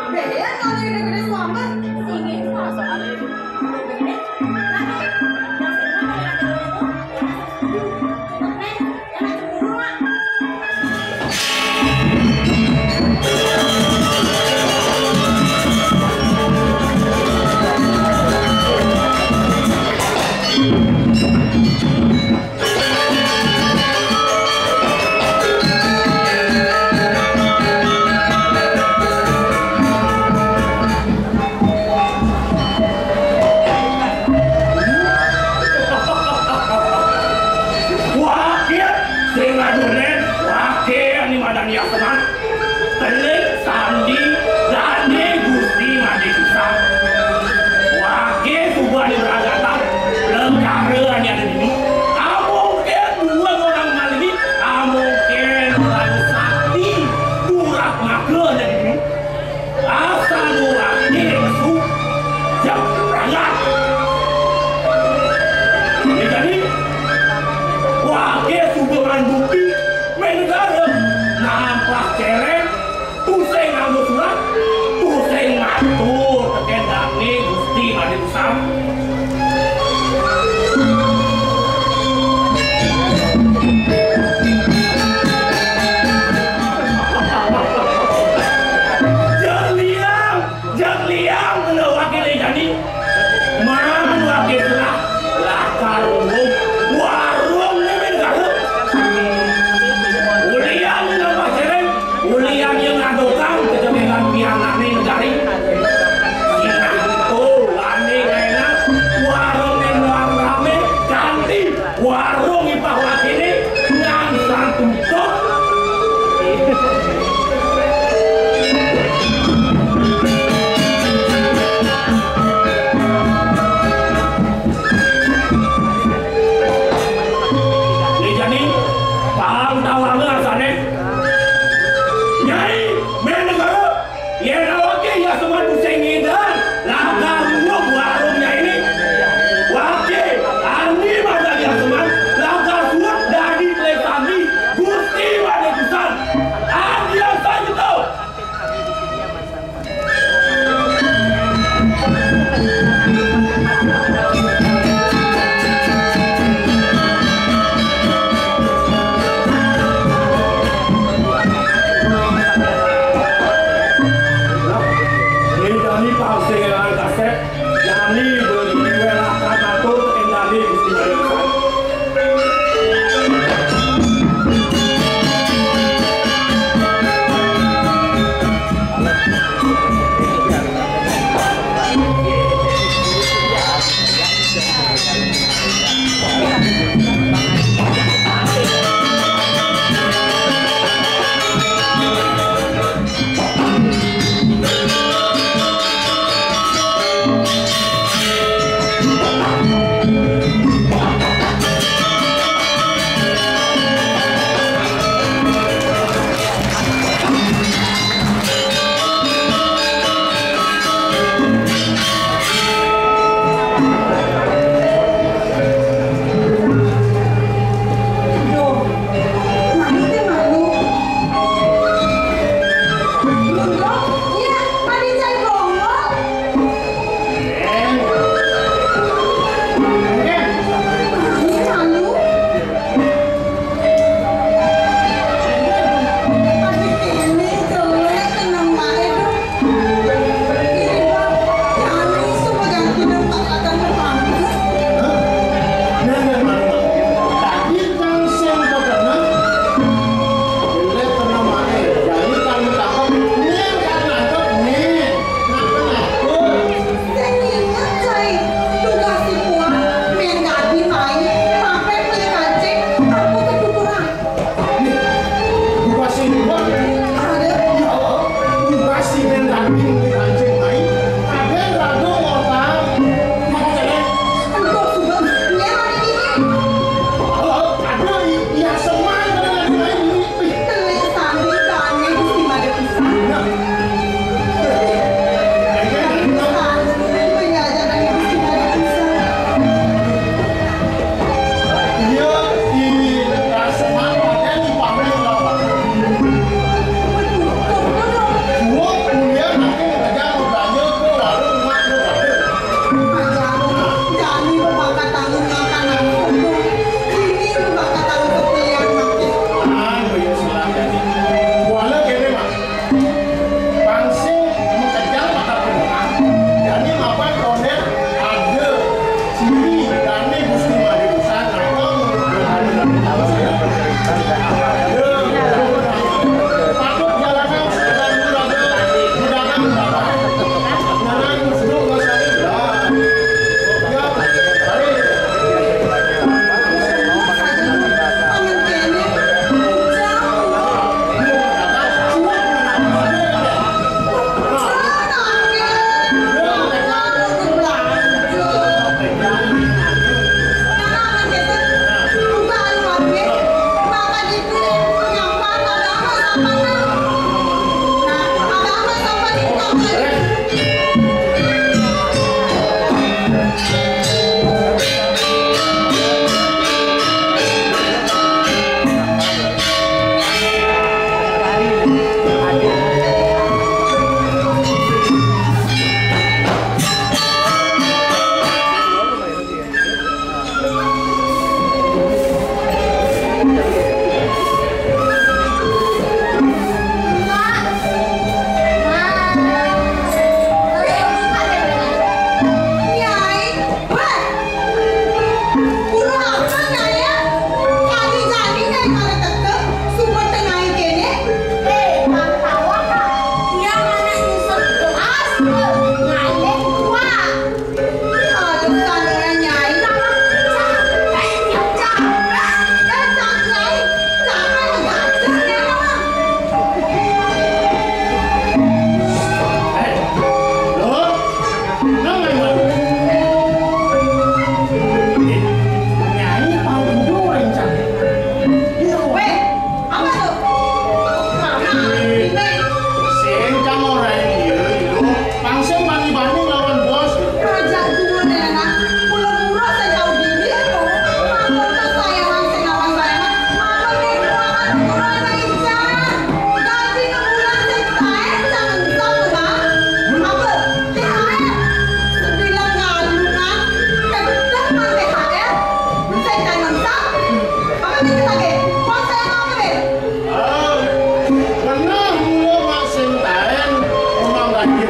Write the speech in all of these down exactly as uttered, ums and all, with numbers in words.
Béa kalau gedé-gedé selamat. Sini itu kalau soal gedé. Wakil sing ngadunen, wakil anu madani aseman. Telik sandi dadi Gusti Madé Pisan. Wakil suba anu beragatan, lekara anu ada dini. Amongkén dua orang malini, amongkén orang sakti, durak maka ada dini. Asal nu wakil nesu, jak berangkat. Jadi, wakil suba manduki, mén negara, nampah céréng, tusing nganggo surat, tusing matur tekén dané Gusti Madé Pisan. Jang liang, jang liang, kena wakil jani. Man wakil telah, lakar umum, warung né mén galuh. Ulian né nambah céréng, ulian yang ngadogang kejempelan pianané negari. Sinah, oh, ané ngaénak, warung né doang ramé, kanti. Warung ipah wakiné ngan santun tutup. Né jani, pang tawanga sané. Nyai, mén negara. Yén awaké ya seman tusing ngidang, lakar ruwuh warung nyainé. Waké, andi madani aseman, lakar suud dadi telik sandi, Gusti Madé Pisan. Adian sajuta. Ini kami pang sing élang kasép,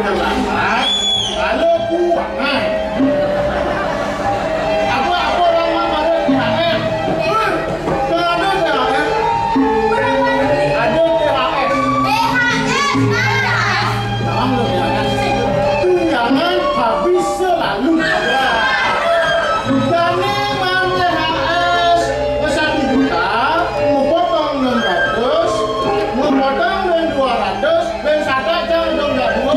Lambat, lalu buangan. Apa, apa orang mau ada T H R? Hah? Nggak ada T H R. Ada T H S. T H S, Mas. Paham lu, T H S? Tunjangan habis selalu. Dane Mang T H S, satu juta, mau potong enam ratus, mau potong dua ratus, ben satak cang dong gak dua.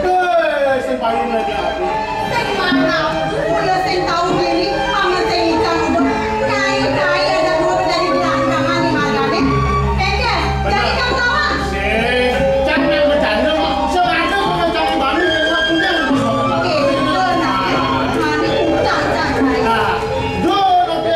Hei, sing paling lagi aku. Sing mana? Udah sing tahu diri, sama sing ikan udah. Nyai, nyai ada dua dari belakang, mana nih magane? Keke, jadi kamu lawan. Sing, cang nang bercanda, Mak. Sengaja mau cari baru, yang nggak punya, Mak. Oke, betul, nah. Mari putar, cang, saya. Nah, dua, oke.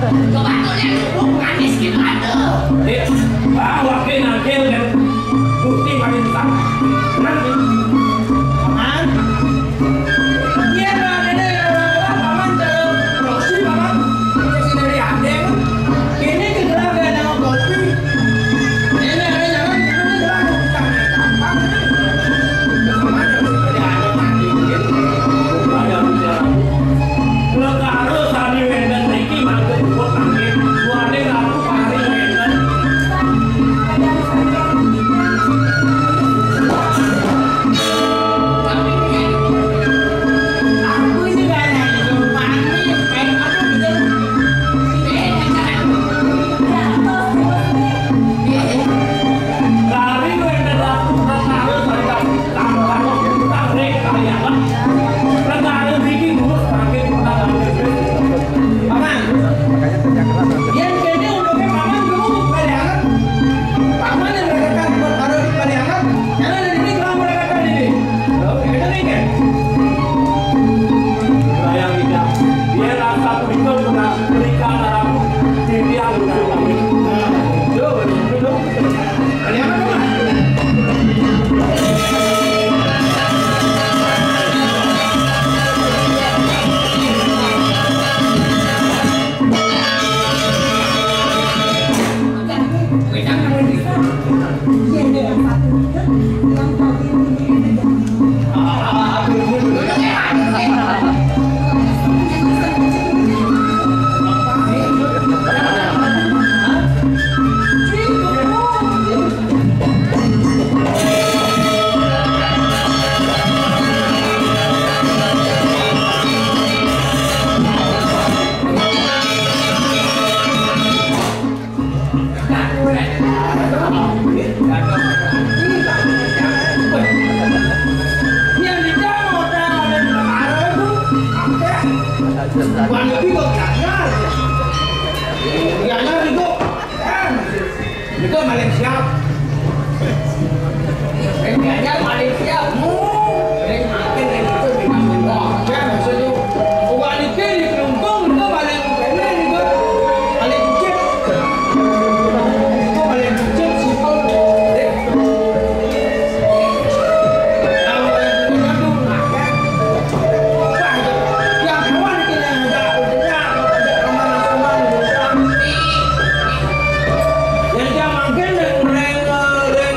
Coba tuh lihat tuh, manis gimana? Eh, wah, wakil nangkil kan. Gusti paling sang. Tenang, nih. Paman. Iya, Pak, ini, eh, Paman, eh, Rosi, Paman. Ini si dari Adeng. Ini ke gelar gak ada kopi. Ini ada jangan, ini gelar bukan gampang, nih. Paman, Rosi dari Adeng, nanti mungkin. Bukan ada bicara. Legaru sami wénten mriki mangke puput mangke. Duaning ratu pari wénten. Aku ini gak ada yang panik, main apa gitu. Kari wénten ratu kang harus balik. Paman, yén kéné untuké Paman dulu balik anget. Paman yang berangkat buat baru balik anget. Karena dari sini kalau berangkat dari sini. Loh, itu nih kan. Bayang tidak. Dia rasa begitu sudah berikan arah. Dia yang lucu kami. Nah, itu, itu. Itu paling siap. Yang diajar paling siap. Yang makin itu dengan Allah. Ya, maksudnya, wah, ini di Klungkung itu paling keren itu. Paling kecil. Itu paling kecil, simpel. Kalau yang punya tuh, nah, ya. Wah, itu. Yang kawan itu yang ngajak, udah, udah, sama-sama, udah. Yang dia makin, yang, yang, yang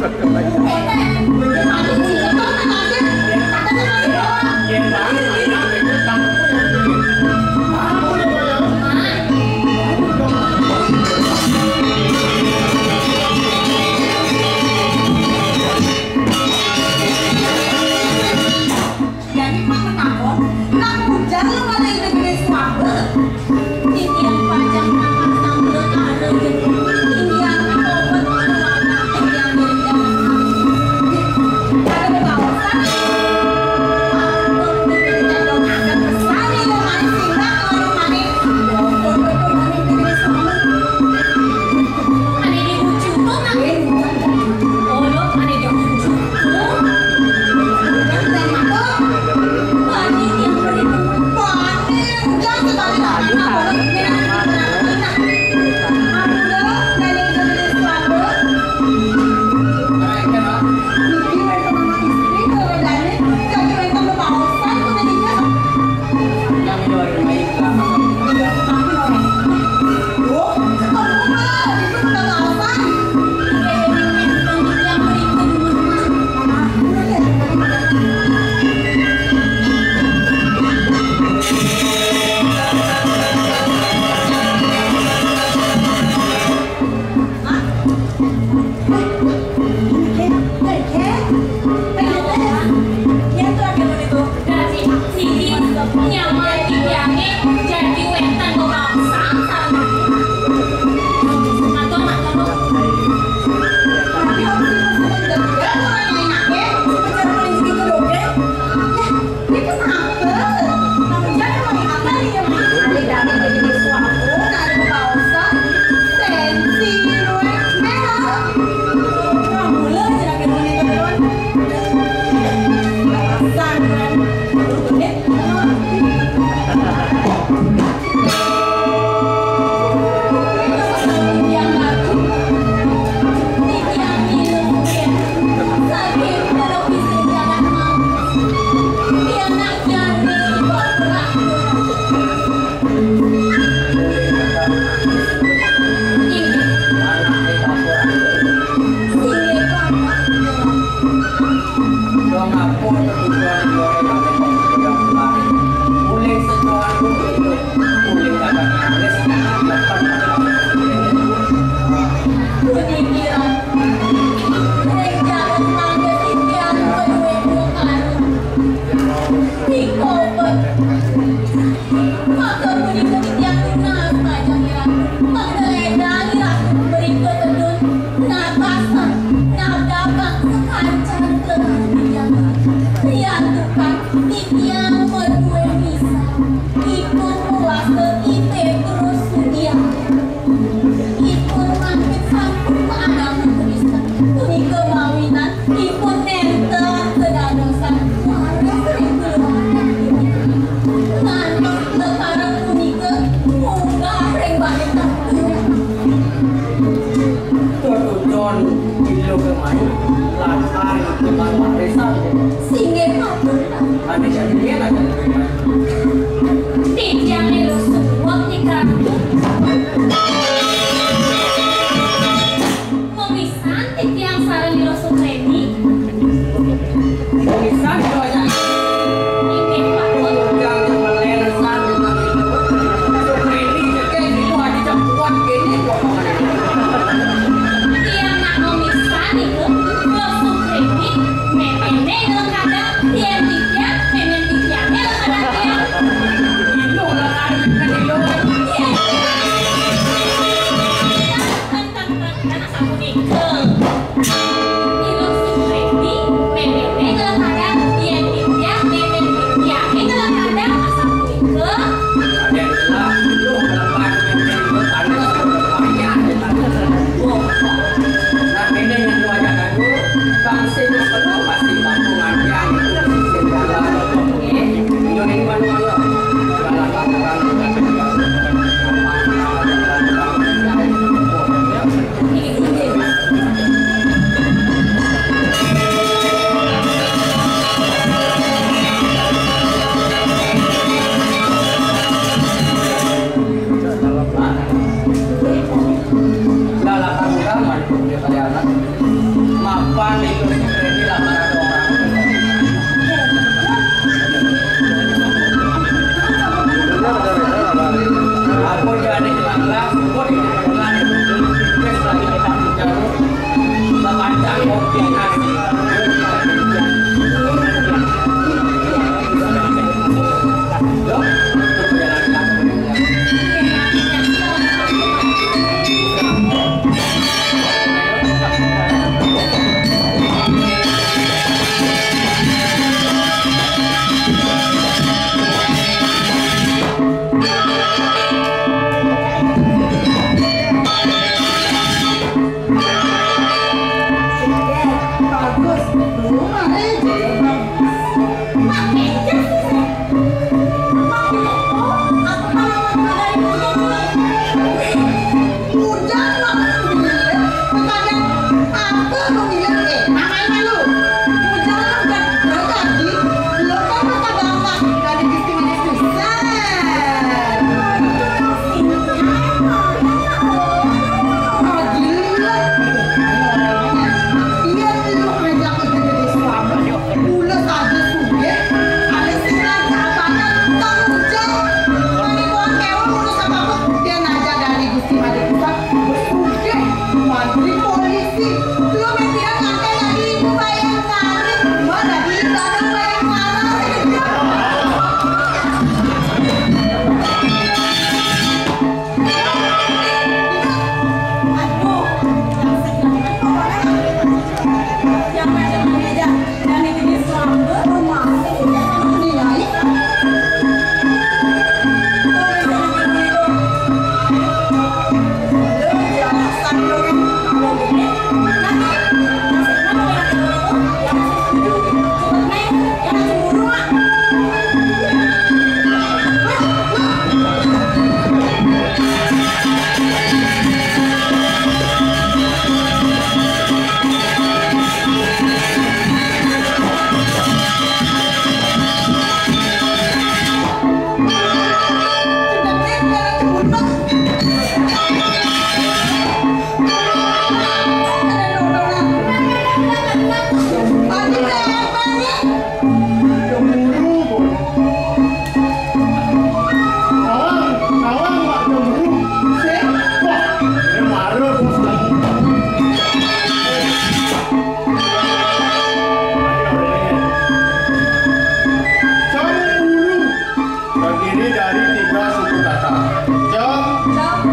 Jadi, Mang, takon, nang bujang lu ada ide gede suabe. Titiang pajak nang nang lekare. Titiang obat anu anak titiang dari jalan. Ada bebaosan. Aku titiang dong akan pesan ya, manis singgah kalau manis. Dokter, dokter, manis gede suabe. Ane di ujung tuh, Mang. Eh, bukan. Olo, ane di ujung tuh. Maka punika titiang tunas majeng Ratu, mangda lédang Ratu mrika tedun, natasan, nabdabang sakancan kelahar titiang. Riantukan titiang madué misa, ipun puasa I Pétrus Sugiarto. Ipun mangkin sampun maanama tulisan punika mawinan ipun nénten kedadosan waris ring keluarga. Ngantos lekarang punika munggah ring bale tatu. Tutujon ilu kemai, latar iman warisan. Singgih matur. Ane jadi dia ada. Titiang elu suwek nika. Memisan titiang sareng Ira Sukreni. Memisan doanya. Inggih, Pak. Ujang temen leresan. Sukreni cekek itu aja cek kuat kene. Tiang nak memisan itu, Ira Sukreni, mepene dalam keadaan, tiang titiang, menen titiang dalam keadaan tiang. Ilo lah, ilo. Iya. Tang, tang, tang, tang, sapunika. Ira Sukreni. Paling itu si Freddy lamar ada orang. Aku jadi langlang, aku jadi langlang. Terus lagi kita bicara, baca kopi nasi. Udah, Mak, udah. Bukan yang apa lu bilang, eh, namanya lu. Udah, udah, udah, tadi. Lu kan kata Bapak, tadi di sini susah. Oh, gila. Iya, lu ajak itu jadi suami. Ules aja sugih, ada sing ngajak apaan, tanggung jawab. Mani wong kéwon ngurus apa-apa, dia ngajak dari Gusti Madé Pusat, sugih, mantri polisi. Lu pikiran nganté jadi ibu bayang sari, gua jadi ibadah bayang sari. Aduh, yang seneng pokoknya. Yang macam-macam aja. Nawang, nawang, Pak Jembruk. Sing, wah, ini marah, Bos. Cemburu terdiri dari tiga suku kata. Cem,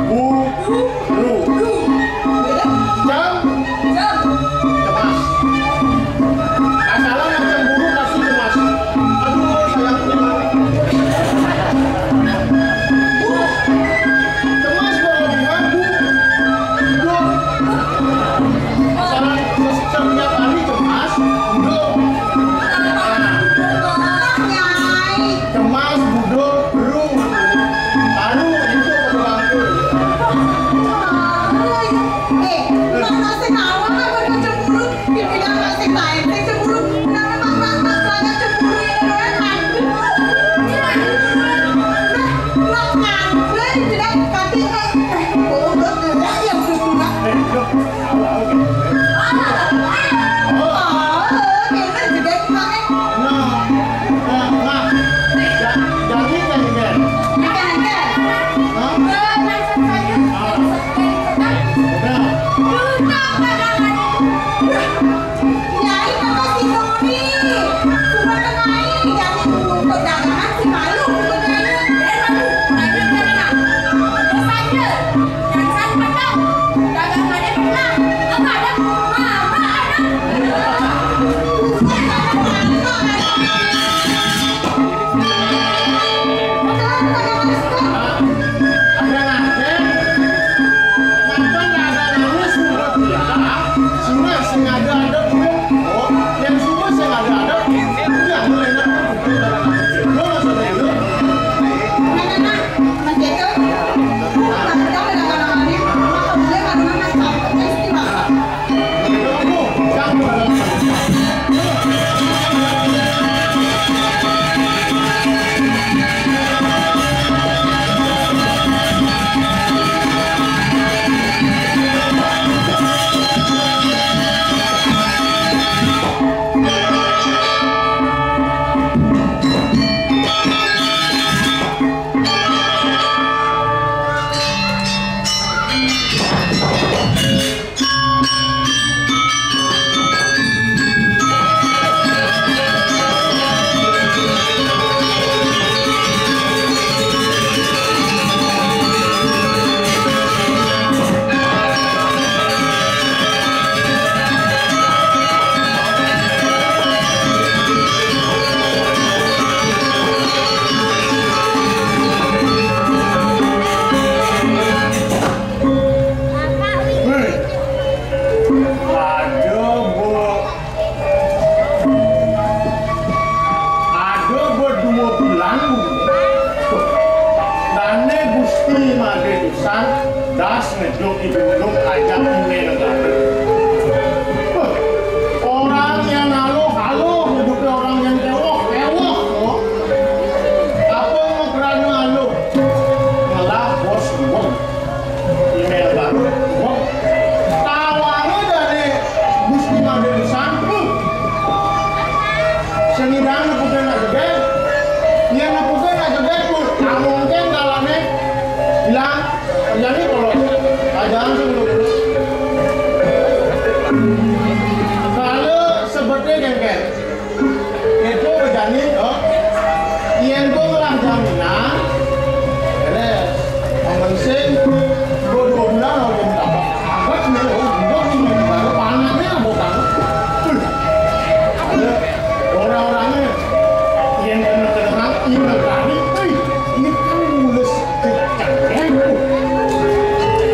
bu, ru. Cem, cemas. Masalah yang cemburu pasti cemas. Aduh, sayangku. Cemas berlebihan, Bu. Aduh. Masalah se-, setiap hari cemas, Bu. Nah. Cemas, budul, beru. Baru itu perlu ampun. Eh, bukan masih nawang apa cemburu? Dibilang masih lain, saya cemburu. Kenapa mak, mak, mak, banyak cemburu ya, kan? Nah, mak, mak, gue dibilang, tapi, eh, eh, oh, gue bilang yang suka. Eh, gue, apa, oke. Oh, oh, oh, oke, kan juga kemarin. Nah, nah, nah. Ja-, jadi kan, kan? Kan, kan? Hah? Gue langsung saja. Ah. Udah. Nyai kata si Doni, cuma kenai nyai untuk dagangan si malu sebenarnya. Dan malu, malu dari mana? Terus aja, jangan sampai dong. Dagangannya pernah, apa ada? Mama ada. Bukan ada mama ada. Ada ngadeg, nonton ada nangis, menurut dia, semua sing ada-ada, oh, yang semua sing ada-ada, yang boleh nonton, lo maksudnya itu? Nah, nah, nah, nah, gitu. Bukan, kita udah nggak ada lagi, maka boleh karena mas capek, istilah. Yang nepukin nak jegég, yang nepukin nak jegég pun, amongkén kalané bilang, kerjanya kalau kerjaan sih belum. Kalau sebetulnya gengkel, itu kerjanya, oh, yang gua ngelah jaminan, ini, yang penting, gua dua bulan, oh, gua minta apa? Angkat nih, oh, gua nih, baru panaknya, gua kangen. Tuh, ada orang-orangnya yang kena terang, ini tadi, eh, ini kan mulus kecang, eh,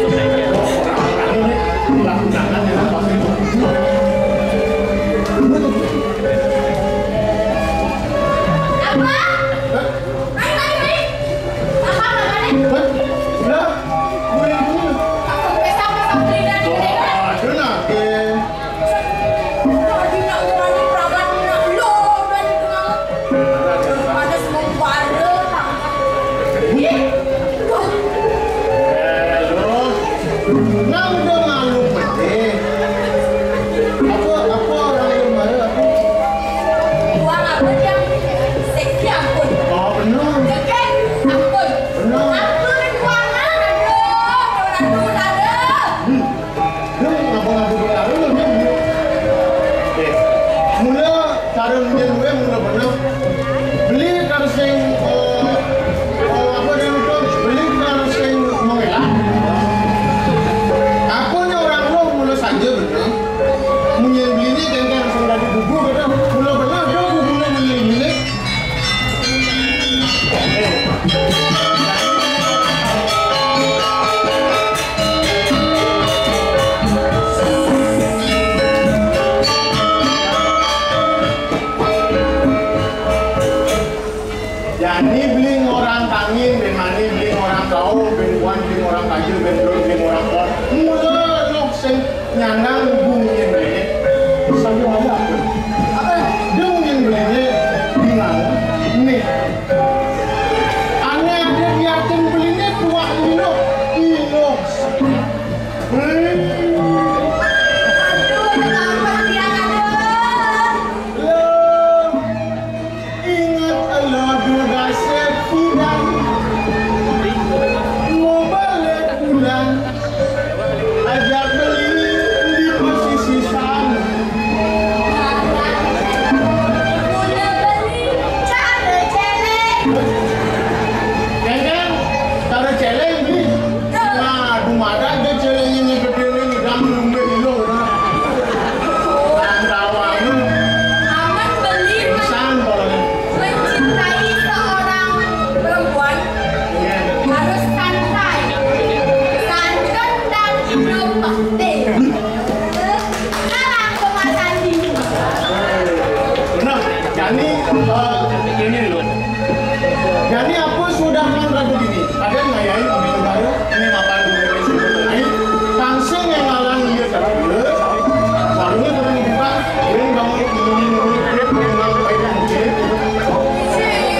orang-orangnya, bilang-bilangan, ya, pasti. Apa? Hah? Ayo, ayo, ayo. Apa, apa, ayo? Hah? Lah, gue yang dulu. Aku pesang, pesang, beli dan beli. Wah, kena ke. Tadi nak urani perawan nak lo dan itu mama. Ada semua pada tangkap. Ih, wah. Eh, lo. Nang udah malu pede. Apa, apa orang yang marah, apa? Uang apa yang seksi ampun. Oh, benar. Jeket ampun. Benar. Ampun, uang, aduh, aduh, aduh, aduh. Hmm. Lu ngapa-ngapa berlalu, lu, lu? Eh, mula cara nyen gue mula bener. Beli karo sing, eh, eh, apa dia itu? Beli karo sing mengelak. Aku ni orang roh mula saja bener. Munyen beli ni kengkeng sing dadi bubu gitu. Mula bener dia bubu ni munyen beli. Jani beli orang kangin, ben mani beli orang kau, ben kuan beli orang kayu, ben belum beli orang kuat. Mula nok sing nyandang bungin beli. Sambil ada apa? Apa? Bungin beli ni bingung. Nih. Ane ada diatin beli ni kuat minum. Minum. Aduh, kenapa dia ada? Lem, inget elo durga sepidan. Mau balik pulang, ajak beli di pesisir sana. Udah beli cara celeng. Kengkeng, cara celeng beli. Nah, dumada aja celeng ini gedene ngidam lumbe ilo. Nah. Antawanya. Amat beli men-, mencintai seorang perempuan, iya, harus santai, santun dan hidup pasti. Sekarang kemasan dingin. Nah, jani, eh, ini loh. Jani apa sudah mangkat begini? Ada ngayain pemilu baru, ini mapan dulu, ini sudah naik. Langsung yang ngalang dia terus. Barunya turun di depan, dia bangun, bangun, bangun, dia punya baik mungkin.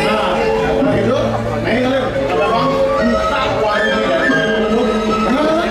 Nah, kalau gitu, naik kalian. Kata bang, buka warungnya dari dulu. Nah,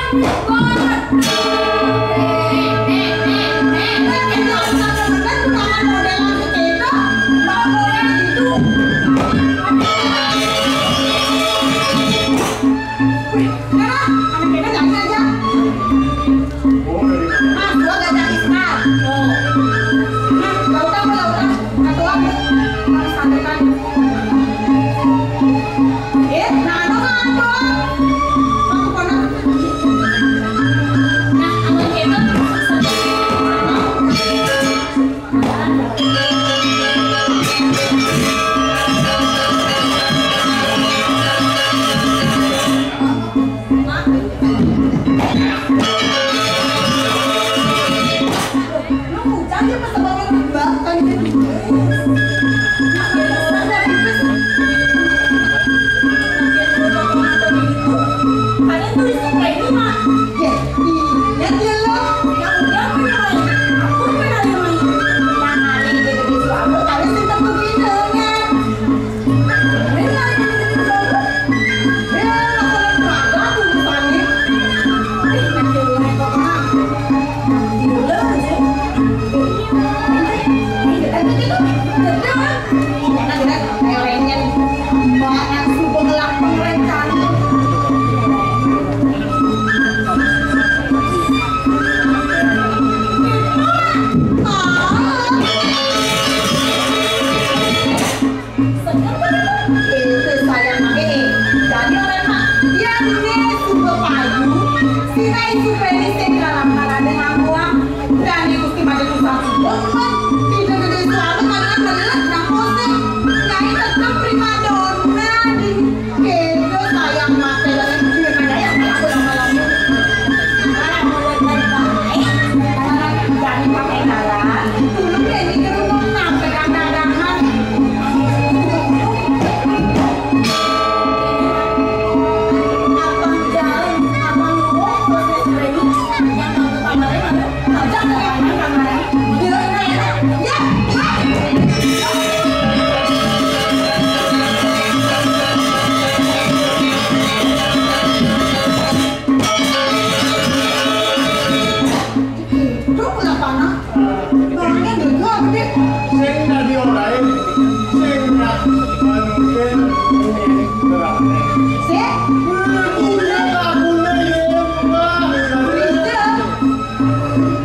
Wih, udah lah, anak kita nyanyi aja. Mas, gua gajah Islam. Tuh. Nah, gak usah, gak usah. Satu lagi. Harus satukan. Eh, nah, ada nggak tuh? Aku pernah. Nah, kalau gitu, Itu sayang mangke. Jadi orang mah, dia dunia sumber payu, sina isu peri sing dalam karane hambuang, dan iku sing pada susah sumber, tidak gede suami karena melet nang posting, nyai tetap primadona di kene sayang mangke. Duh, kenapa, Nak? Orangnya gagah, gede. Sing tadi orang lain, sing nak manusia ini berani. Sing? Iya, aku nih, ya, Pak. Iya.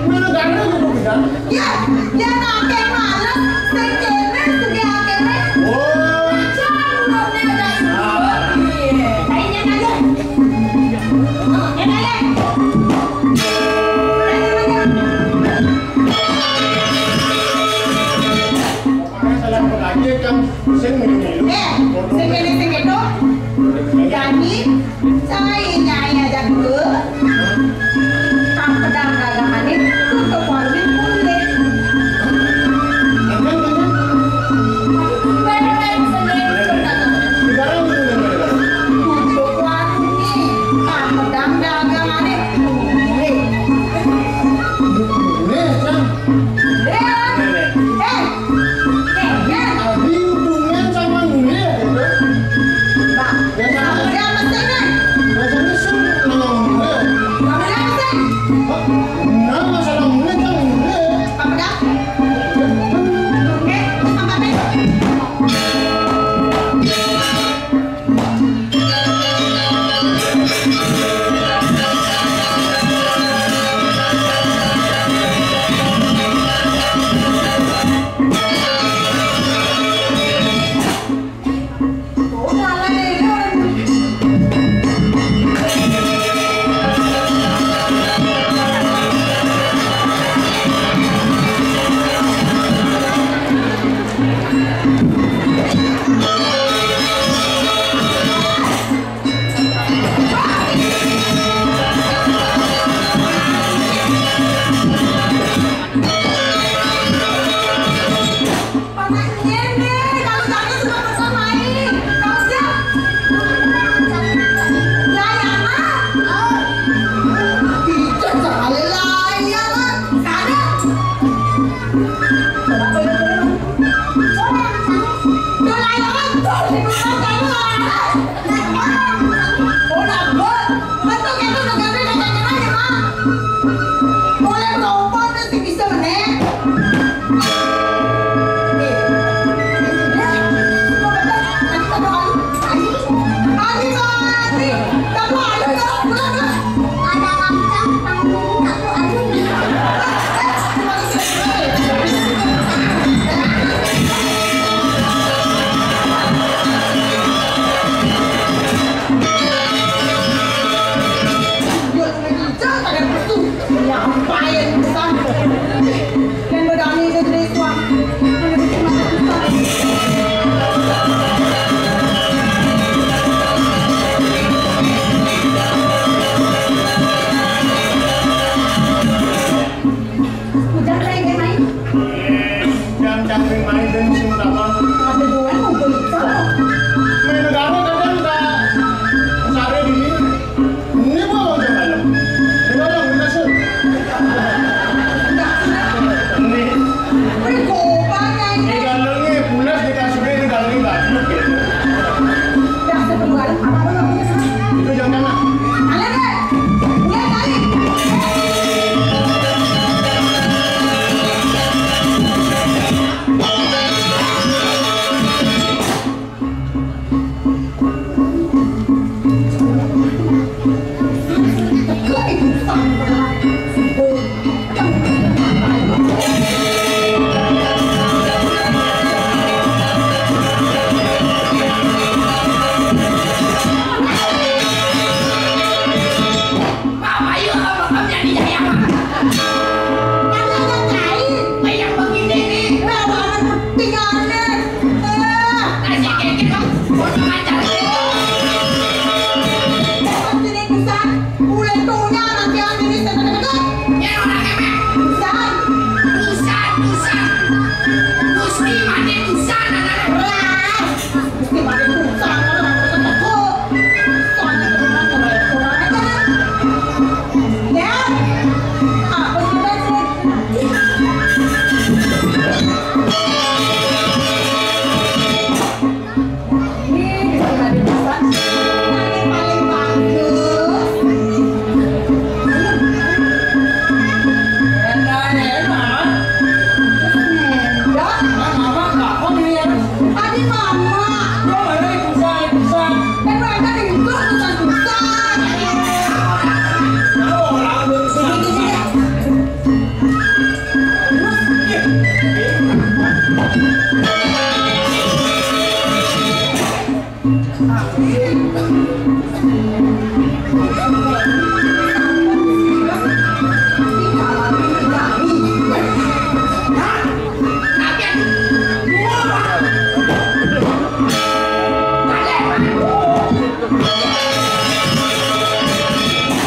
Mana ganteng itu, Bang? Ya, ya, nak, kayak males. Sing kene, sing akeh. Oh. Jangan, udah, udah, udah. Iya. Lainnya aja. Oh, enak, ya? Salah pengaji kan sing milu-milu. Eh, sing kene sing keto. Jadi, saya nyai aja dulu. Kang pedang dagangannya tutup warungnya mulai. Tutup warungnya, Kang pedang dagangannya mulai. Mulai, Kang. Eh, eh, eh, eh. Abi hubungan sama Nule ya, Tante? Bang, ya, sama siapa sih, Kang? Biasanya sih nolong Nule. Kamu siapa sih? Hah? Nah, masalah Nule kan Nule. Kamu dah? Eh, terus apa, Teh? Pion diri sing bener-bener. Yen ora ngepek. Busan. Busan, busan. Gusti mati busan anake. Ras. Gusti mati busan, ora bener-bener. Busan, kurang ajar. Ya. Apa sih, Mas? Ini bisa jadi pesan. Yang paling bagus. Enak, enak. Enak. Enak, apa? Apa nih, ya? Tadi mama. Lo mana yang susah, yang susah? Kan mereka ribut, susah-susah. Tahu orang ribut, susah-susah.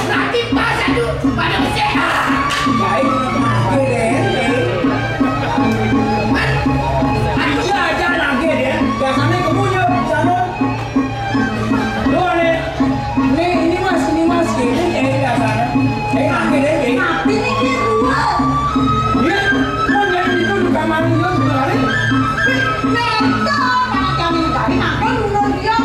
Berarti pas itu pada mesjid. Baik, gede. Kan? Aku aja lagi deh. Biasanya kamu ya, calon. Lu ada. Ini, ini mas, ini mas, gini, eh, biasanya. Eh, lagi deh, gini. Tapi ini dia dua. Iya, mau dari itu di kamar itu, di kamar itu. Nah, itu, anak kami tadi, ngapain lu dia?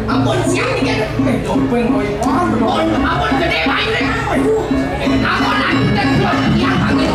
Ampun, siang dikit. Eh, dopeng, boy. Ampun, ampun, gede, Pak, ini. Ampun, ampun, dan dua, siang, Pak, ini.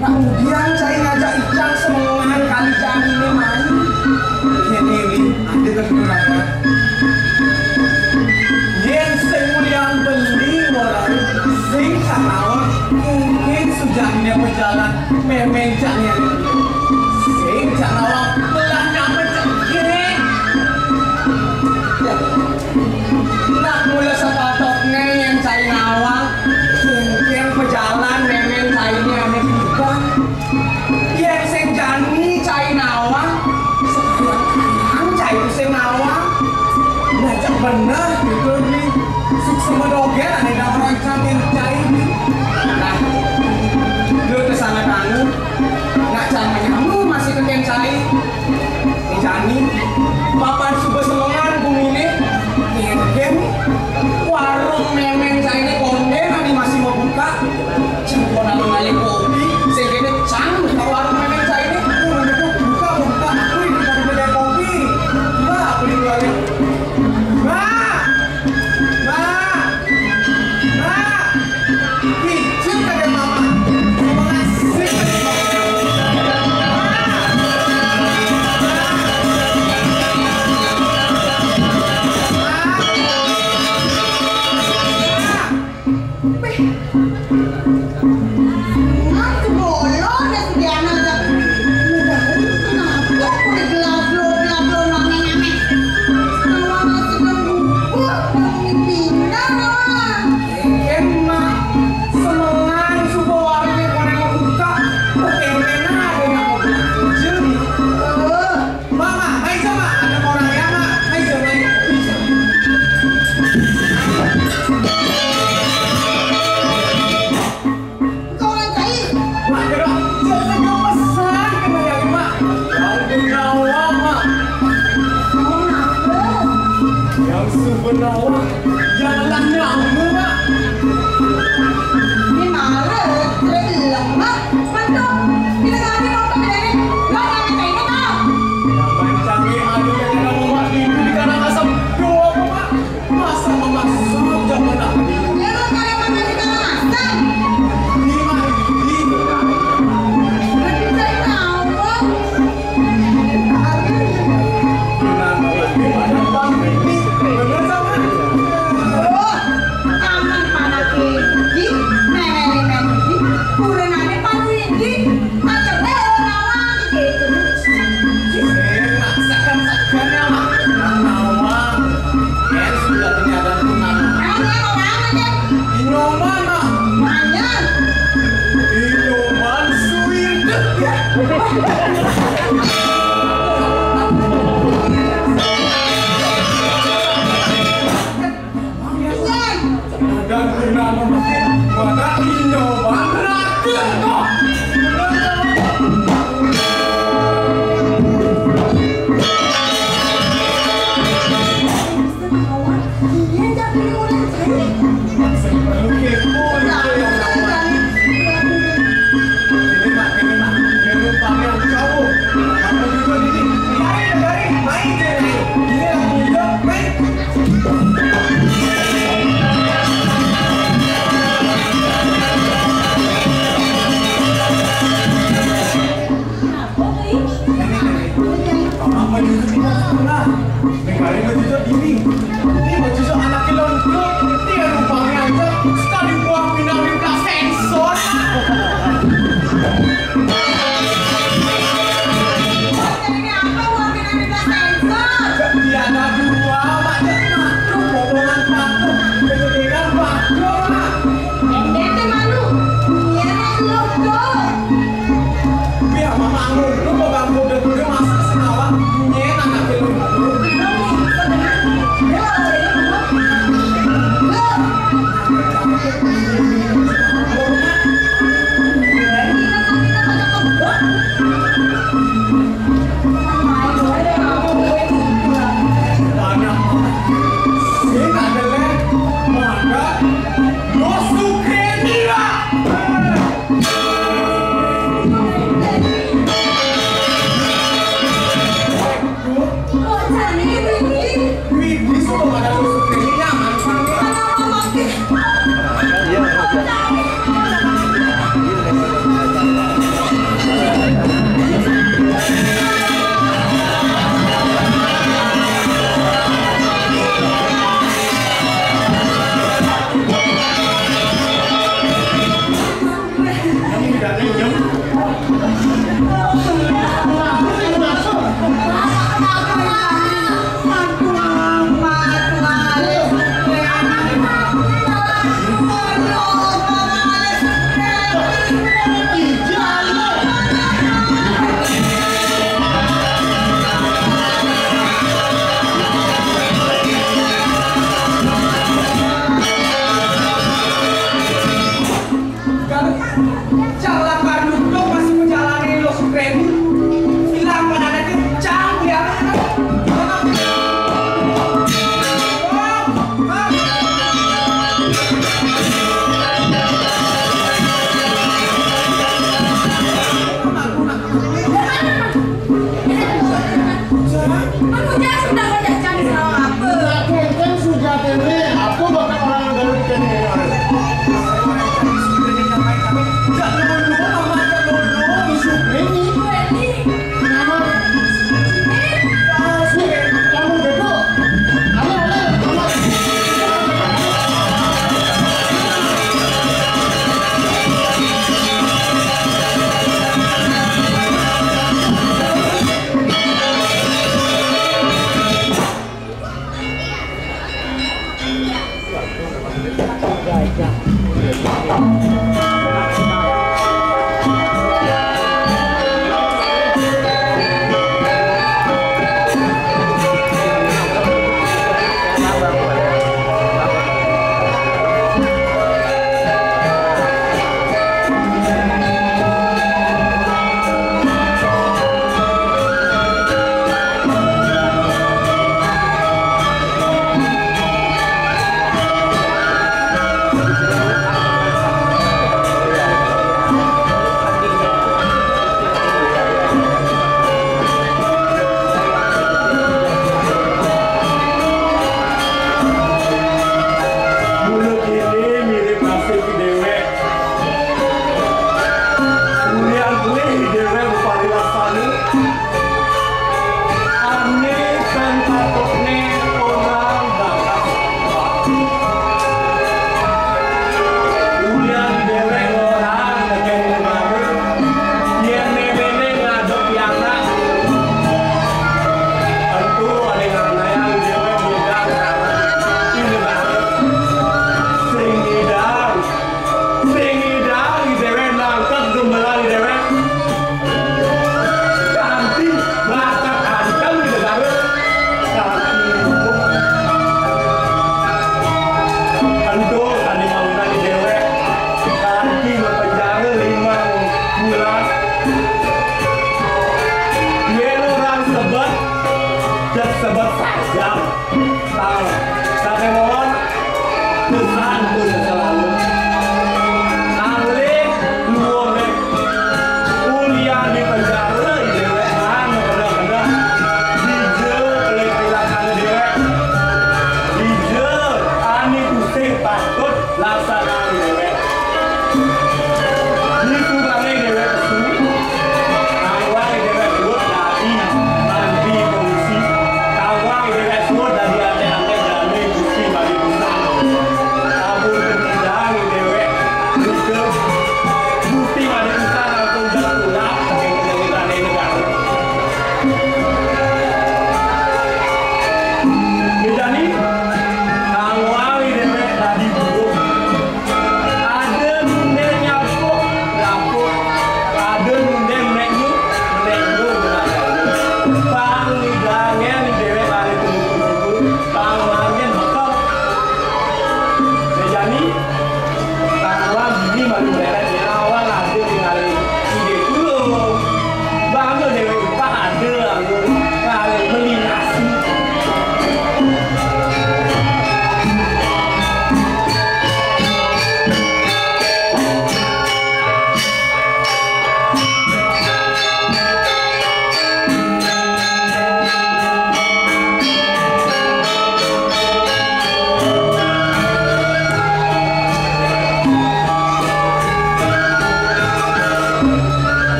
Nah, udian cai ngajak icang semengan kali jani né main. Kéné, Wi, ada keturunan. Yén sing udian beli ngorahang, sing cak nawang, mungkin sujané bejalan, mémén cak né. Sing cak nawang, belah nyampe cak gini. Nak mula sepatutné yén cai nawang, sing bejalan mémén cainé ané tiba. Yén sing jani cai nawang, sekarang cai sing nawang. Nah, cak bener gitu nih. Suksma dogén ané dah merancangin cai nih. Nah, lu kesana kamu, nak cai nyamu masih keken cai. Jani, papan suba semengan guminé, ngédén, warung mémén cainé kondén adi masih mau buka. Cang kondén ngalih kopi, sing kéné cang buka warung mémén cainé, kudu buka, buka, aku ini pada beli kopi. Mbak, beli balik. Mbak, Mbak, Mbak. Pijit kadén mama. Pengasih kadén mama. Aku bolo dah si Diana dah. Udah, kenapa aku digelablo-gelablo name-name? Kalau nggak sedang gugur, bangunin pindah, Mak. Emak, semengan suba warungné koné mau buka. Kok kéné ada yang mau belanja nih? Eh, Mak, Mak, mai ja, Mak. Ada orang ya, Mak. Mai ja, mai. Mai ja. Kau orang cai. Mak, kena, jangan kau pesan kena yang, Mak. Yang punya awak, Mak. Kau kenapa? Yang sebenar, Mak. Yang lah nyamuk, Mak. Ini marah, sudah bilang, Mak. Mantuk, kita kami mau ke sini. Lo kami cai ini, Mak. Yang main cai, aduh, yang ada rumah di, di Karangasem. Dua, Mak. Masa memaksa zaman aku. Ya, lo kayak makan di Karangasem. Ini, Mak, ini. Tapi saya tahu, Bang. Kenapa lagi pada Bang Riki? Bener, sama? Oh, aman panak Riki, nenek Riki, bulan ada Pak Riki, macam orang awal gitu. Segan-segan ya, Mak. Nawang. Yén sudah punya ada tunangan. Emang dia mau mana, Cek? Inyoman, Mak. Mana? Inyoman suwir. Ya. Dan guna memakai wadah inyoman rakyat kok. Kalau calak Bandung tuh masih menjalani lo Supremi. Bilang pada ada kencang dia. Kamu jangan sudah kerja cari sama apa? Aku kan sudah kene, aku bakal orang Garut kene. Jangan dulu, Mama, jangan dulu. Isu ini. Ini. Nama? Ini. Kamu betul. Ayo, ayo, ayo.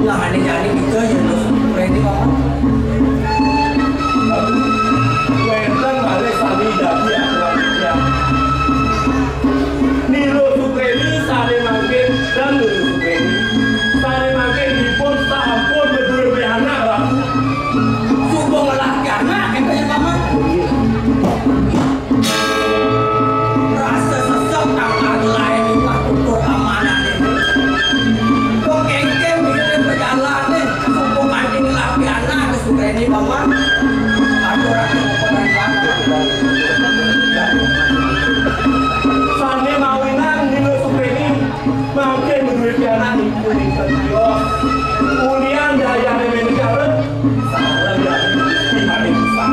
Lah, ane jani kita ya, Nilo Supreni, Paman. Wenten malih sami dadi akrab titiang. Nilo Supreni sane mangkin dan Nilo Supreni sane mangkin dipun sampun maduwe pianak, Ratu. Suba ngelah pianak, enten ya, Paman? Rasa sesek kang kagelahe miwah tutur amanane. Kok kengken milih pejalane, suku kanthi ngelah pianak ke Supreni, Paman. Aturake peperan. Sane mawinan Nilo Supreni mangke maduwe pianak niku ing Setiya. Ulian dayane Mene Carep, sareng dadi Gusti Mane Pusat.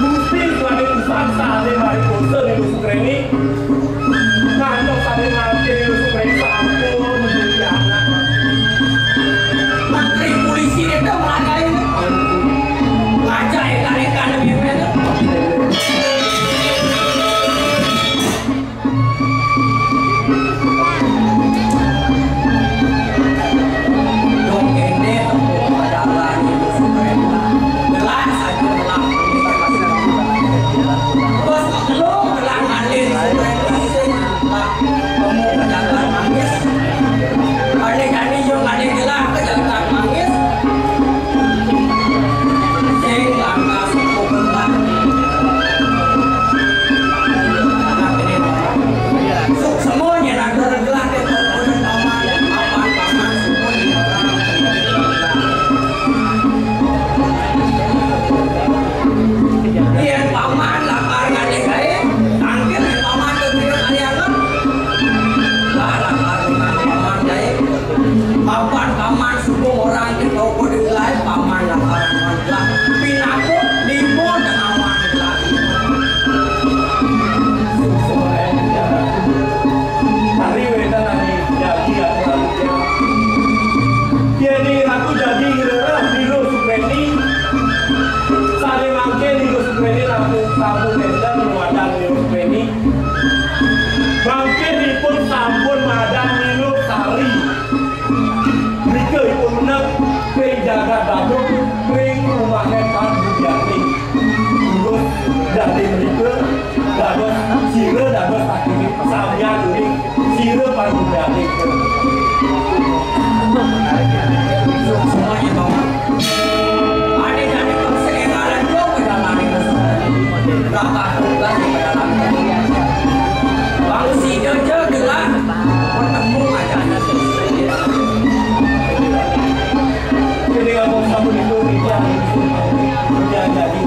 Gusti Mane Pusat sane mari kusa Nilo Supreni. Ngantos sane mangke Nilo Supreni sampun maduwe pianak. Menteri polisi itu melanggar ini. Ngajak ikan-ikan lebih bener. Yen paman lakar ngene kae, tangkil yen paman ke kira kali anget. Lah, lakar ngene paman kae. Mapan paman suku orang ke toko di lain, paman lakar ngene. Lah, pinakut, limun, tengawan, lah. Hari wénten adi jagi aturang titiang. Yéning Ratu jagi ngrereh Nilo Supreni, sané mangkin Nilo Supreni sampun, sampun nénten madan Nilo Supreni. Mangkin ipun sampun madan Nilo Sari. Nika ipun unek ring jagat Badung, ring umahé Pan Budianing. Terus dadi mrika dados sira dados sakit samian uning sira Pan Budianing. Semuanya bawa. Ada jadi persengalan dua pedalaning. Berapa tugas di pedalaning? Bang sida ja gelah bertemu aja. Jadi, kamu sabun itu tidak, tidak jadi.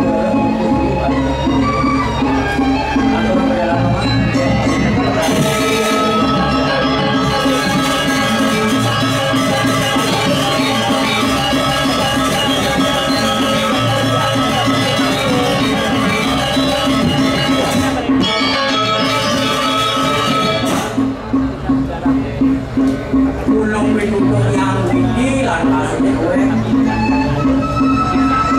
Tulung pitutur yang widi lantas déwék.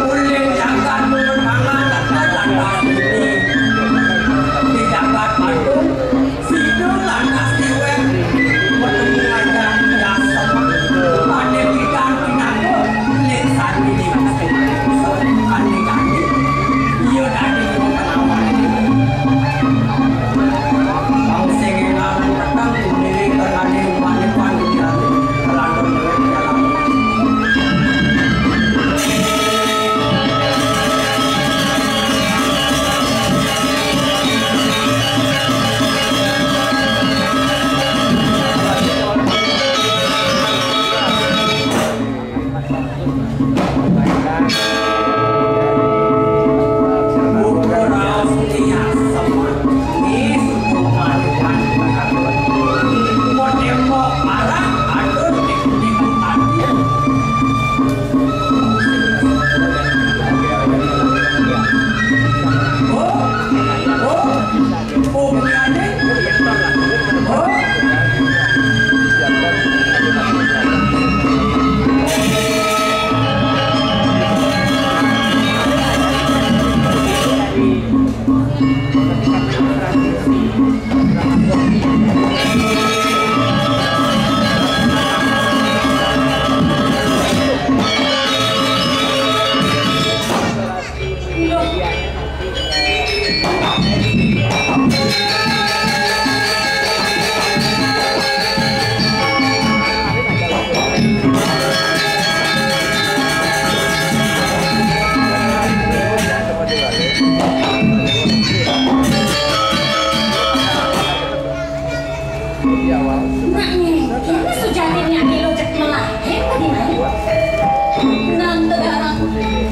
Ulin jagat nurut pangan lantas widi. Di jagat Badung, sidul lantas déwék. Bertemu aja biasa. Pada bidang pinangkut, lek sandi di Gusti. Andi-andi. Iya, dadi pengawan.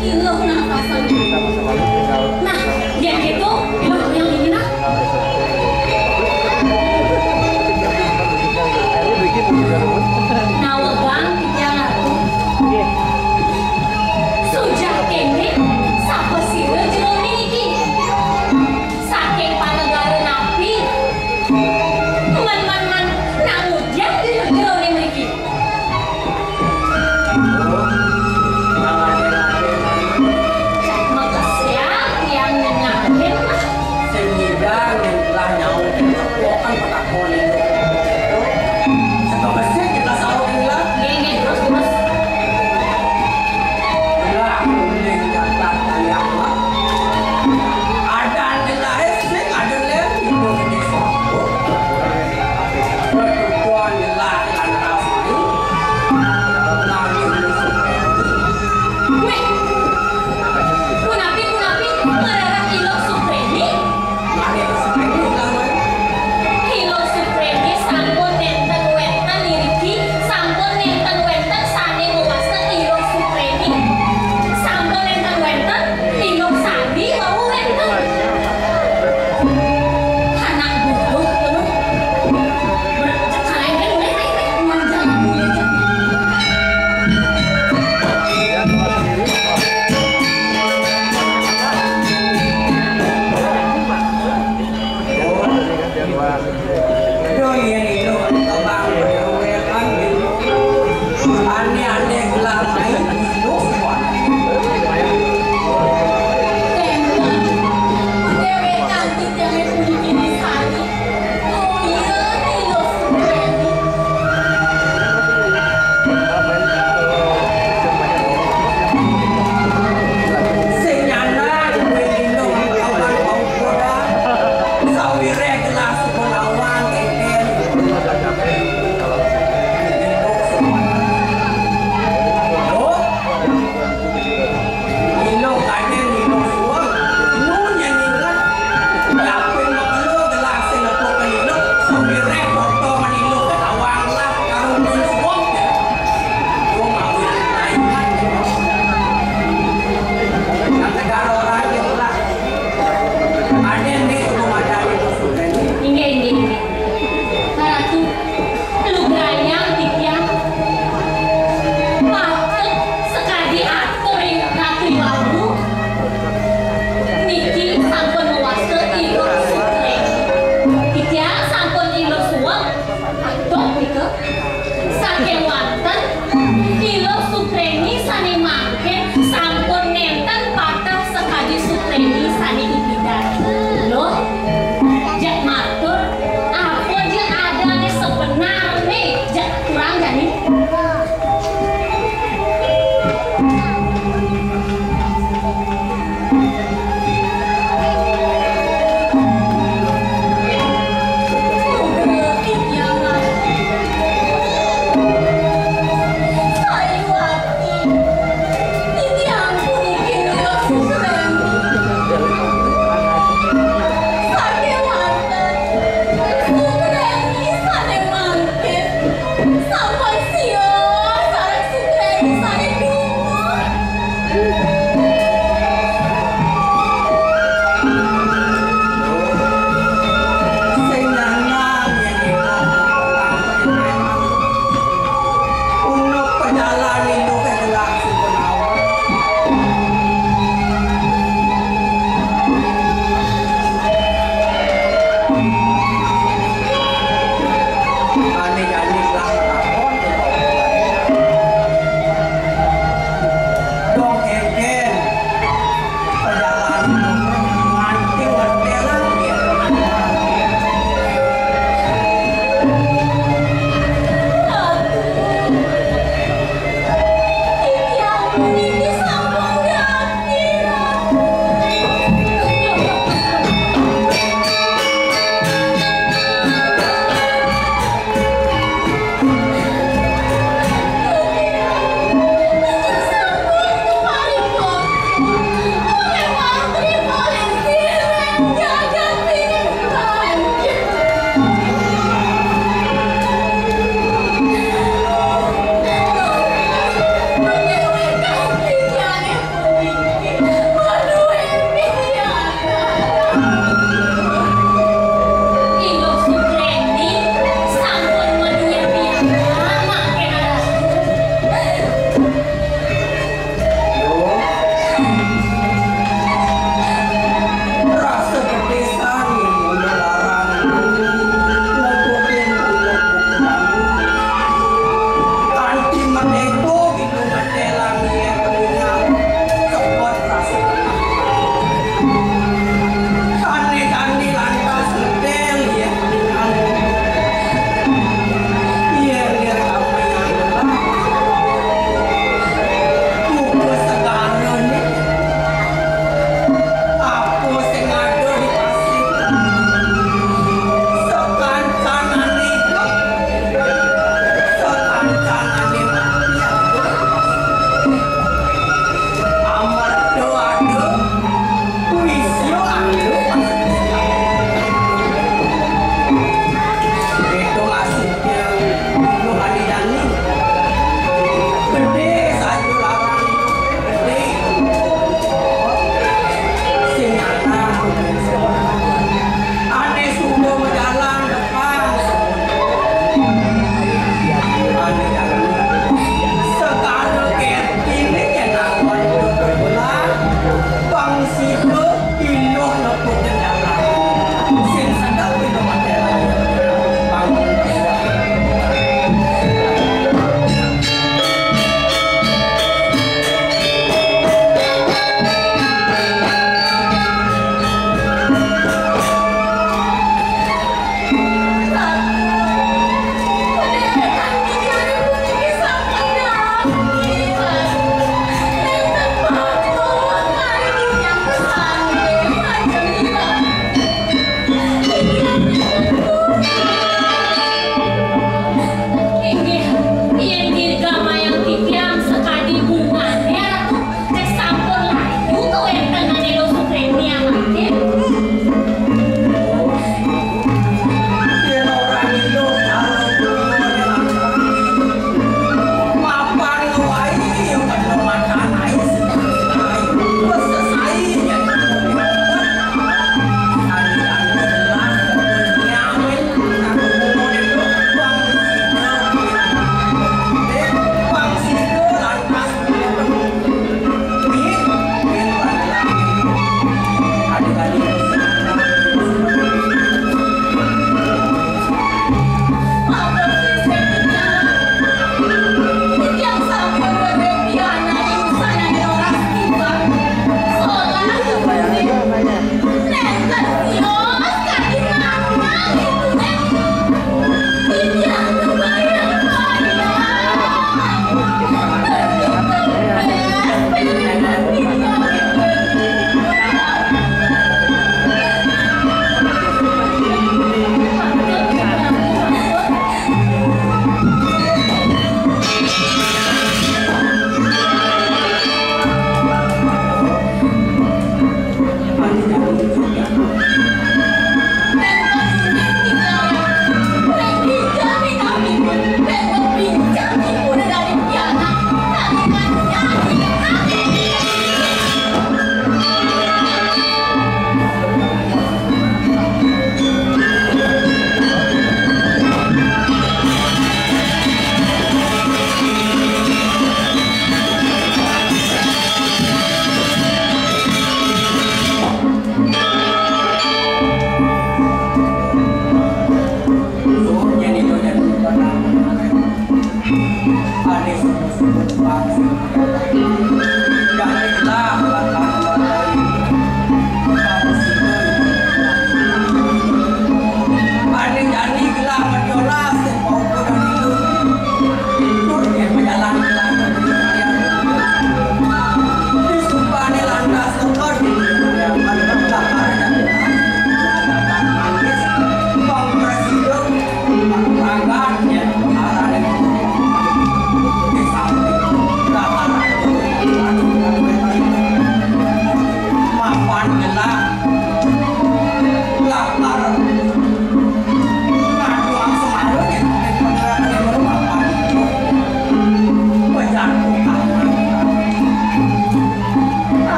Iluh napasan. Nah, yén kitu, mah yang ini nah. Nawegang titiang Ratu. Sujah kénging sapasira jero niki. Saking panegara napi? Man, man, man, nangudiang jero, jero niki. Makesiab tiang nyengahin lah. Sing nyidang lah nyaut. Bukan patakon itu. Satu mesin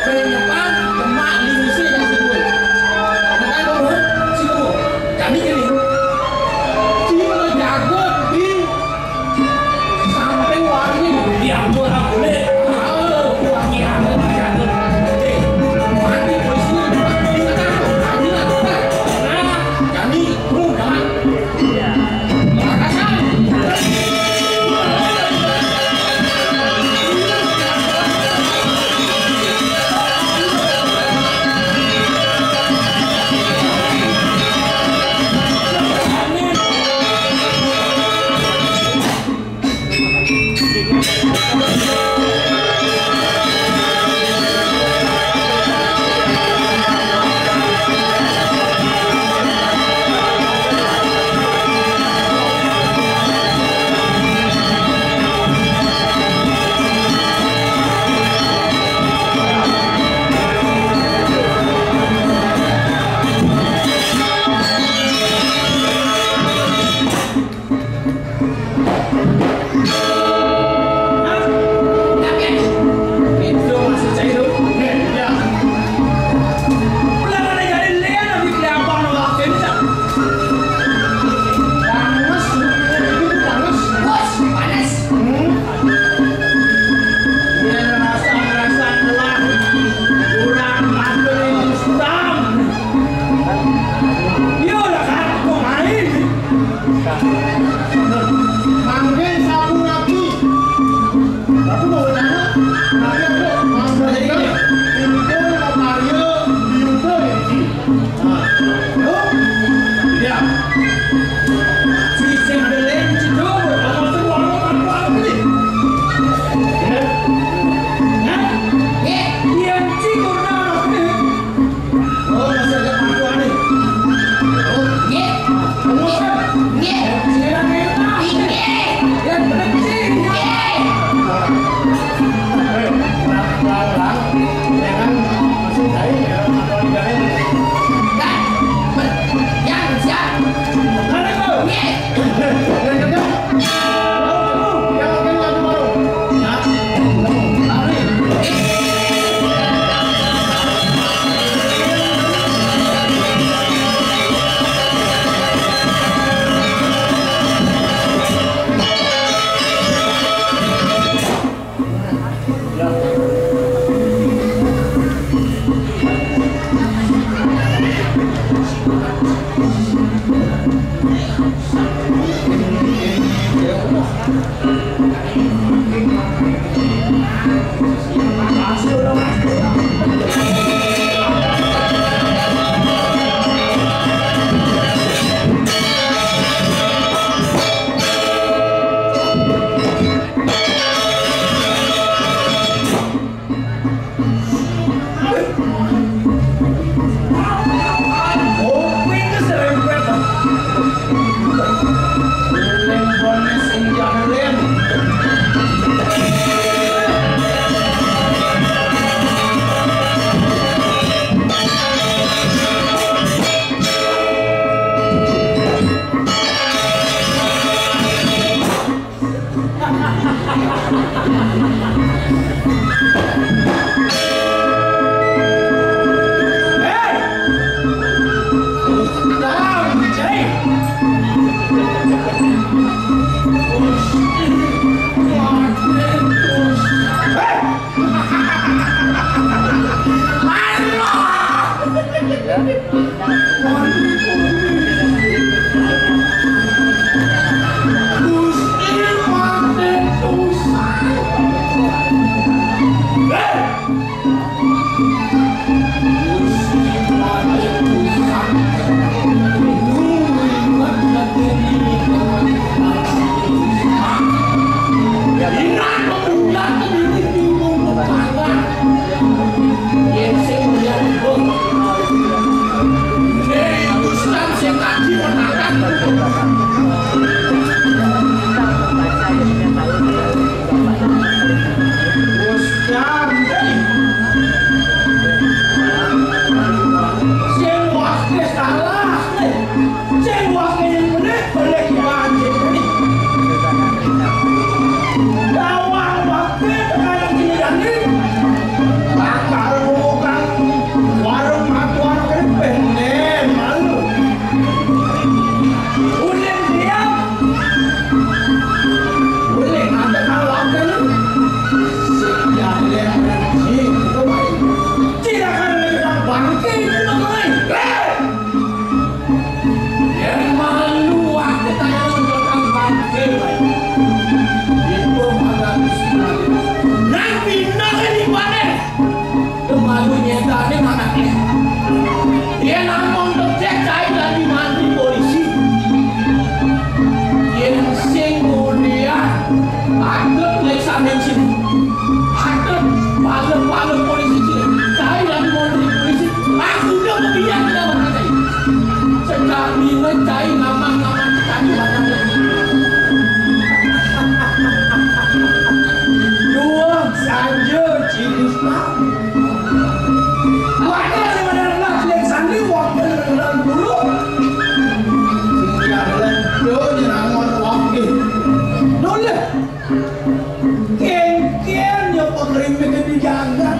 Depan, demak, di sisi, di situ. Depan, kamu, situ. Kami ini. Cuma jago di samping warung ini. Ya, aku boleh. Oh, aku jago, jago. Eh, mati polisi, mati, mati, mati, mati. Nah, kami, bro, jangan. Ini mana? Yén namung becik cai dadi mantri polisi. Yén sing mulia, adut lek samen sini. Adut, palu-palu polisi sini. Cai dadi mantri polisi. Aku udah kebiak tidak berkata. Sejak dina cai ngamang-ngamang kaki batang. Dua saja cinta. Wakil yang ada anak yang sandi, wakil yang ada dulu. Sing jalan, do nyerangon wakil. Noleh. Kengken ya pengerimet di jagat.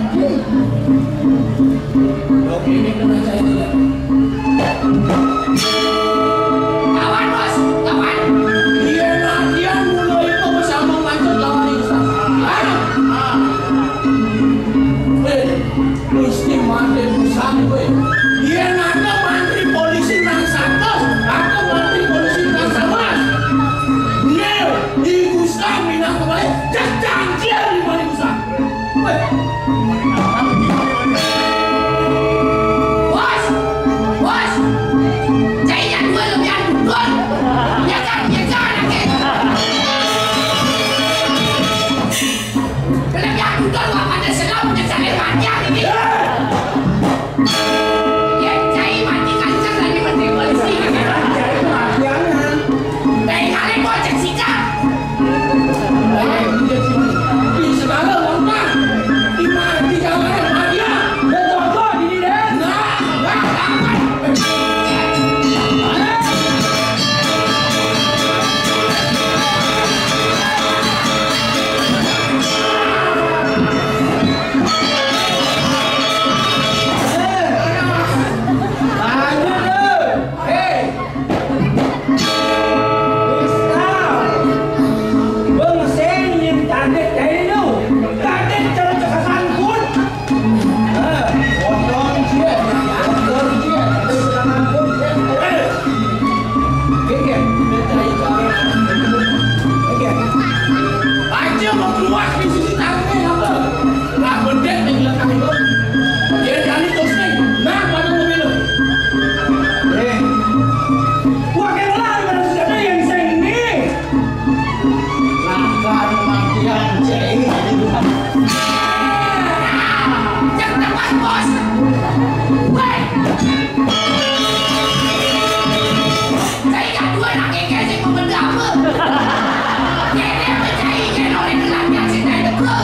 Oke, ini kena saya. Lawan, Bos, lawan. Iya, nah, dia mulai itu bersama lanjut lawan itu. Ah, ah. Eh, mesti mati pusat kowe. Yén ada mantri polisi nang satus, ada mantri polisi nang sawelas. Nil, di Gusti minang kembali, cacang dia di balik pusat. Weh. Bos, bos, saya dua lebih dukun. Ya kan, ya kan, ya kan. Kelebihan udah gua pada senang, udah saling mati ini. Ya, cai mati kancang lagi menteri polisi. Dari kali gua cek sikat. Di segala lengkap. Di mana, di kamar, di mana? Dia contoh, gini deh. Nah, nah, nah. Aja mau keluar di sisi tangga apa? Lah, bedek ning belakang itu. Dia kali terus nih. Nah, pada mobil lu. Eh. Gua kayak lari pada senjata yang sing nih. Lakan matian cek ini. Yang tepat, Bos. Weh. Saya kat dua nak kekeh sing memendam. Kene percaya ke orang lelaki sing dah debel.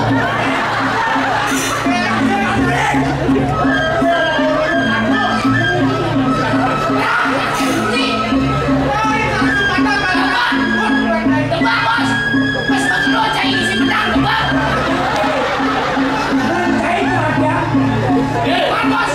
Tebak, Bos. Pas betul cai isi pedang, tebak. Tebak, Bos.